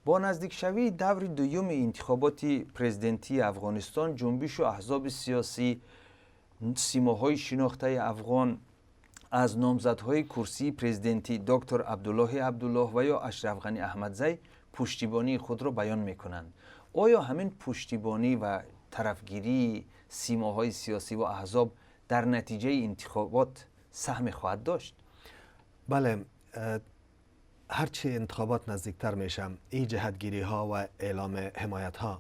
Бо наздикшавии даври дуюми интихоботи президентии Афғонистон, ҷунбишу аҳзоби сиёсӣ, симоҳои шинохтаи афғон аз номзадҳои курсии президентӣ, доктор Абдуллоҳи Абдуллоҳ ва ё Ашраф Ғанӣ Аҳмадзай, пуштибонии худро баён мекунанд. Оё ҳамин пуштибонӣ ва тарафгирии симоҳои сиёсӣ ва аҳзоб дар натиҷаи интихобот саҳме хоҳад дошт? Бале, ҳарчи интихобот наздиктар меша, ин ҷиҳатгирӣ ҳо ва эъломи ҳимоят ҳо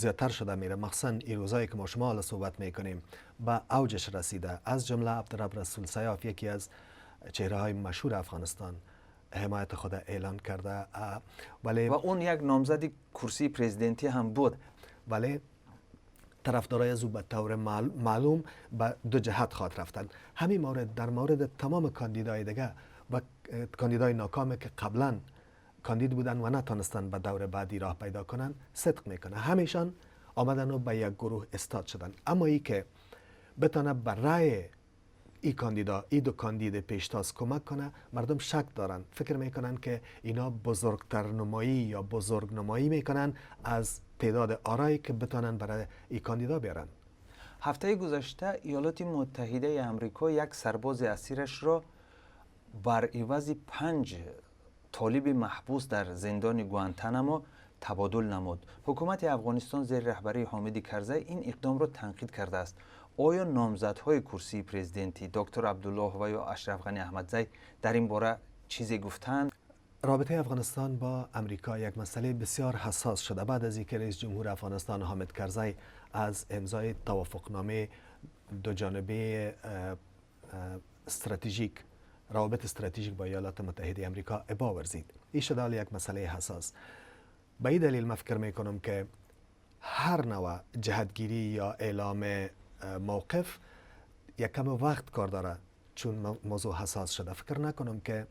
зиёдтар шуда میره. مخصوصا این روزایی که ما شما حالا صحبت میکنیم به اوجش رسیده. از جمله عبدالرب رسول سیاف، یکی از چهره های مشهور افغانستان، حمایت خود اعلان کرده، ولی و اون یک نامزد کرسی پرزیدنتی هم بود. ولی طرفدارای از او به طور معلوم به دو جهت خواهد رفتن. همین مورد در مورد تمام کاندیدای دیگه و کاندیدای ناکام که قبلا کاندید بودن و نتانستن به دور بعدی راه پیدا کنن صدق میکنه. همیشان آمدن و به یک گروه استاد شدن. اما ای که بتانه به رای ای کاندیدا، ای دو کاندید پیشتاز کمک کنه، مردم شک دارن. فکر میکنن که اینا بزرگتر نمایی یا بزرگ نمایی میکنن از تعداد آرایی که بتانن برای ای کاندیدا بیارن. ҳафтаи гузашта Иёлоти Муттаҳидаи Амрико як сарбози асираш ро бар ивази панҷ толиби маҳбус дар зиндони Гуантанамо табодул намуд. Ҳукумати Афғонистон зери раҳбарии Ҳомиди Карзай ин иқдомро танқид кардааст. Оё номзадҳои курсии президентӣ, доктор Абдуллоҳ ва ё Ашраф Ғани Аҳмадзай, дар ин бора чизе гуфтанд? رابطه افغانستان با امریکا یک مسئله بسیار حساس شده. بعد از اینکه رئیس جمهور افغانستان حامد کرزی از امضای توافقنامه دو جانبه استراتژیک، روابط استراتژیک با ایالات متحده امریکا ابا ورزید، این شده یک مسئله حساس. به این دلیل من فکر میکنم که هر نوع جهتگیری یا اعلام موقف یک کم وقت کار داره، چون موضوع حساس شده. فکر نکنم که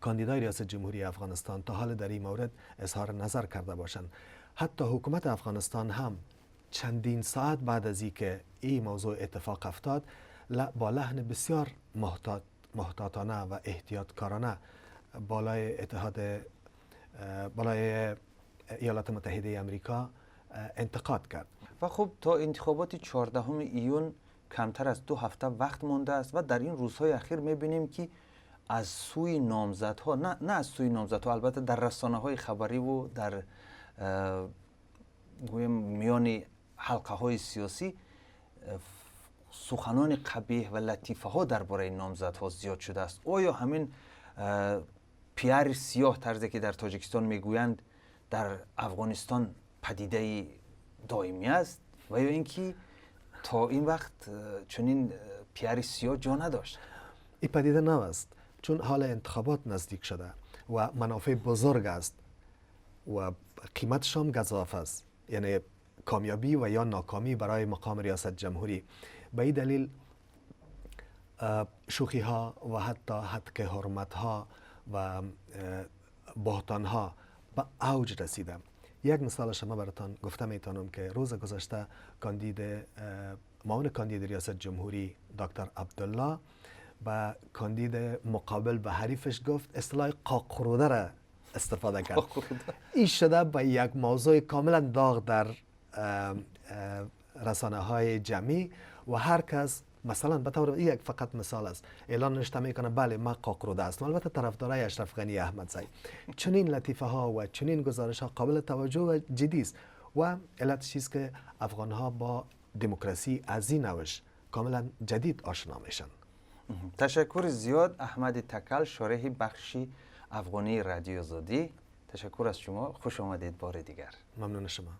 کاندیدای ریاست جمهوری افغانستان تا حال در این مورد اظهار نظر کرده باشند. حتی حکومت افغانستان هم چندین ساعت بعد از اینکه این موضوع اتفاق افتاد، با لحن بسیار محتاطانه و احتیاطکارانه بالای اتحاد بالای ایالات متحده امریکا انتقاد کرد. و خب، تا انتخابات 14 июн камтар аз 2 ҳафта вақт мондааст ва дар ин рӯзҳои ахир мебинем, ки аз сӯи номзадҳо, на аз сӯи номзадҳо, албатта, дар расонаҳои хабариву дар гӯем миёни ҳалқаҳои сиёсӣ суханони қабеҳ ва латифаҳо дар бораи номзадҳо зиёд шудааст. Оё ҳамин пиари сиёҳ, тарзе ки дар Тоҷикистон мегӯянд, дар Афғонистон падидаи доимӣ аст ва ё ин ки то ин вақт чунин пиари сиёҳ ҷо надошт? این پدیده نو است، چون حال انتخابات نزدیک شده و منافع بزرگ است و قیمتش هم گزاف است، یعنی کامیابی و یا ناکامی برای مقام ریاست جمهوری. به این دلیل شوخی ها و حتی هتک حرمت ها و بهتان ها به اوج رسیده. یک مثال شما براتان گفته میتونم که روز گذشته کاندید، معاون کاندید ریاست جمهوری، دکتر عبدالله، به کاندید مقابل، به حریفش گفت، اصطلاح قاقروده را استفاده کرد. این شده به یک موضوع کاملا داغ در رسانه های جمعی و هر کس مثلا به طور یک فقط مثال است، اعلان نشته میکنه بله، ما قاقروده است. البته طرفدارای اشرف غنی احمدزی. چنین لطیفه ها و چنین گزارش ها قابل توجه و جدی است و علت چیست که افغان ها با دموکراسی از این روش کاملا جدید آشنا میشن. Ташаккури зиёд. Аҳмади Такал, шореҳи бахши афғонии Радиои Озодӣ, ташаккур аз шумо. Хуш омадед бори дигар. ممنون شما.